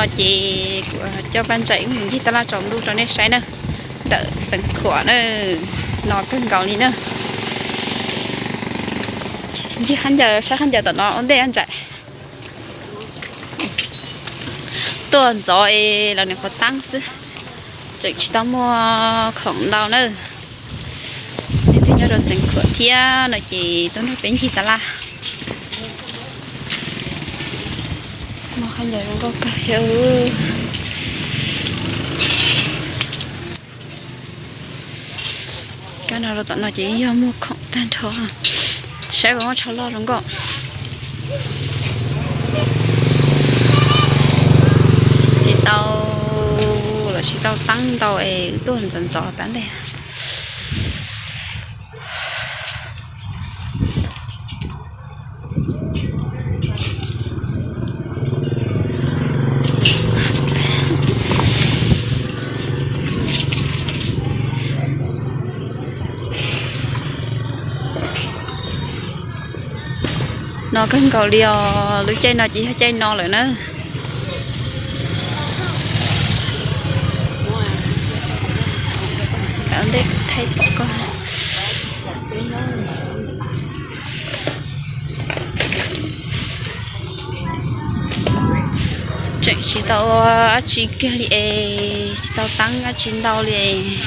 Ces kuv coj Paj Ntsaim mus ncig taj laj tsaus ntuj rau nej saib na, ntawm Xeev Khuam na, no kawg nkaus li na. Ncig khaub ncaws saib khaub ncaws tom no ua ntej Ntsaim. Tuaj ntxov es los nws qhuav taab xwb, tseem tsis tau muaj khoom ntau na. Leej twg nyob rau Xeev Khuam thiab no ces tuaj nrog peb ncig taj laj. Muaj khaub ncaws zoo nkauj kawg thiab. Kab no rau tom no ces yog muaj khoom tag nrho. Saib puas muaj tsho loj zoo nkauj. Tsis tau, los tsis tau taab ntau es wb tuaj ntxov ntxov pab ntej. No kawg nkaus li os, lub caij no ces yog caij no lawm na. Ntej thaij pom koj. Tseem tsis tau ua dab tsi kiag li es, tsis tau taab dab tsi ntau li es.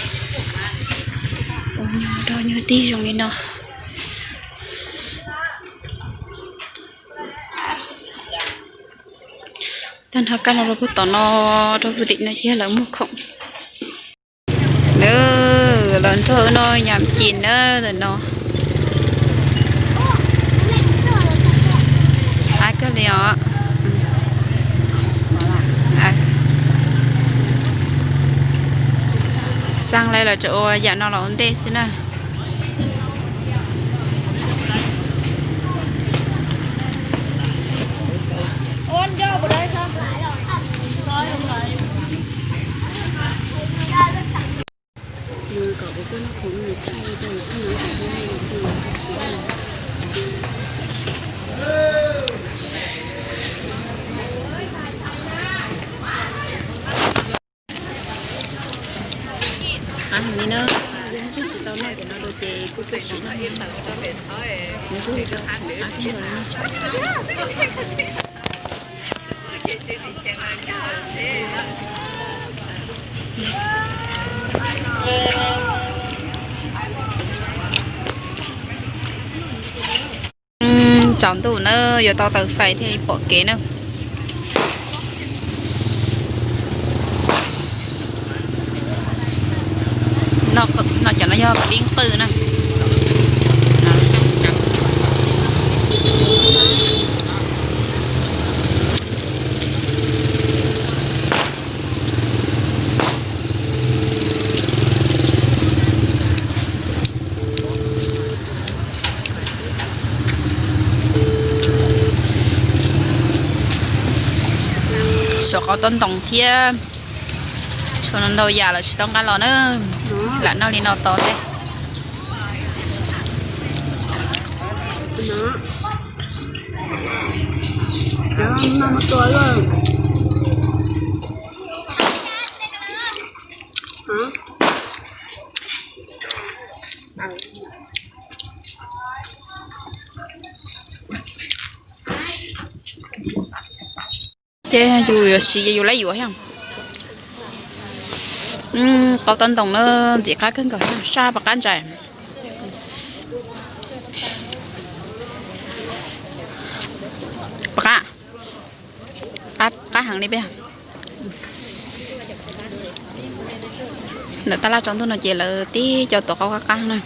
Ua nyuag dog nyuag dig zoo li no. Tag nrho kab no rau puag tom no, rau puag tim no ces yog lawv muag khoom. Nws los nrog wb noj nyam ci na ntawm no. Qab kawg li os. Xaa lawv tseem ua yam no los ua ntej xwb na. Qab heev li na, yog leej twg tsis tau noj cov no dua ces kuj tuaj sim noj. Nws kuj qab kawg nkaus li. Tsaus ntuj na, yuav tau taws fais thiaj li pom kev na. No cov no yog pib qw na. Suav qau taub ntoos thiab. Suav no ntau yam lawm tsis tau nqa los na. Lam noj li no tos ntej. Ces yus yuav siv ces yus laib yuav thiab. Qau taub ntoos na, ntxim qab kawg nkaus, saj puas qab Ntsaim? Puas qab? Qab heev li peb. Ntawm taj laj tsaus ntuj no ces lawv tib co tuav qau qab qab na.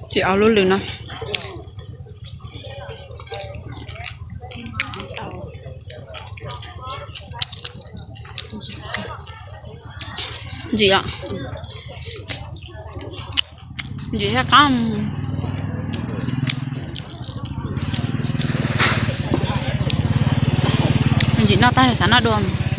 Tsis au lub lws no. Ntsim os. Ntsim thiab qab. Ntsim noj tag xav noj dua.